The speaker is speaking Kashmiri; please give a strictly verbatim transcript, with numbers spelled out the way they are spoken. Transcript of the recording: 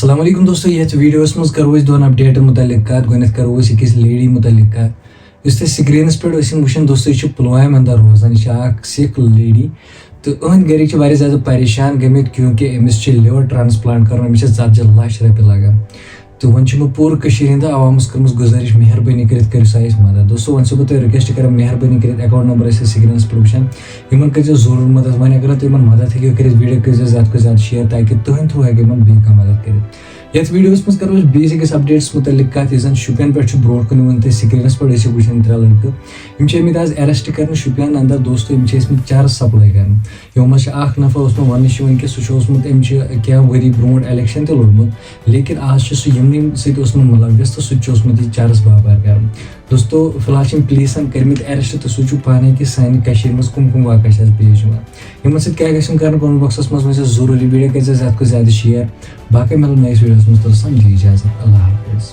السلام علیکم دوستو، یتھ ویڈیوس منٛز کرو أسۍ دۄن اپڈیٹن متعلق کتھ۔ گۄڈٕنیتھ کرو أسۍ أکِس لیڈی متعلق کتھ۔ یُس تۄہہِ سکرینس پٮ۪ٹھ ٲسِو وٕچھان دوستو، یہِ چھِ پُلوامہِ اندر روزان، یہِ چھِ اکھ سِکھ لیڈی۔ تہٕ أہنٛدۍ گرِکۍ چھِ واریاہ زیادٕ پریشان گٔمٕتۍ، کیونکہ أمِس چھِ لِور ٹرانسپلانٹ کرُن، أمِس چھِ ژتجی لچھ رۄپیہِ لگان۔ تہٕ وۄنۍ چھِ یِمو پوٗرٕ کٔشیٖرِ ہِنٛدِ عوامس کٔرمٕژ گُزٲرِش، مہربٲنی کٔرِتھ کٔرِو سا اَسہِ مدد۔ دوستو، وۄنۍ چھُسو بہٕ تۄہہِ رِکویسٹ کران، مہربٲنی کٔرِتھ اکاؤنٹ نمبر ٲسِو سکرینس پٮ۪ٹھ وٕچھان، یِمن کٔرۍزیو ضروٗر مدد۔ وۄنۍ اگر نہٕ تُہۍ یِمن مدد ہیٚکِو کٔرِتھ، ویڈیو کٔرۍزیو زیادٕ کھۄتہٕ زیادٕ شیئر، تاکہِ تُہنٛدِ تھرو ہیٚکہِ یِمن بیٚیہِ کانٛہہ مدد کٔرِتھ۔ یتھ ویڈیوس منٛز کرو أسۍ بیٚیِس أکِس اپڈیٹس متعلق کتھ، یُس زن شُپین پٮ۪ٹھ چھُ برونٛٹھ کُن یِوان۔ تُہۍ سکرینس پٮ۪ٹھ ٲسِو وٕچھان ترٛےٚ لڑکہٕ، یِم چھِ آمٕتۍ آز اریسٹ کرنہٕ شُپین اندر۔ دوستو، یِم چھِ ٲسمٕتۍ چرس سپلاے کران۔ یِمو منٛز چھِ اکھ نفر اوسمُت وننہٕ چھُ یِوان کہِ سُہ چھُ اوسمُت، أمۍ چھِ کینٛہہ ؤری برونٛٹھ الیکشن تہِ لوٚڑمُت، لیکن آز چھُ سُہ یِمنٕے سۭتۍ اوسمُت مُلوث تہٕ سُہ تہِ چھُ اوسمُت یہِ چرس باپار کران۔ دوستو، فی الحال چھِ یِم پولیسن کٔرمٕتۍ اریسٹ تہٕ سُہ چھُ پانے کہِ سانہِ کٔشیٖرِ منٛز کٕم کٕم واقعہ چھِ آز پیش یِوان۔ یِمن سۭتۍ کیٛاہ گژھِ یُن کرنہٕ، comment box منٛز ؤنۍ زیو ضروٗری، ویڈیو کٔرۍ زیو زیادٕ کھۄتہٕ زیادٕ شیئر۔ باقٕے مِلو نٔیِس ویڈیوس منٛز، توٚتَس تام دِیِو اجازت، اللہ حافظ۔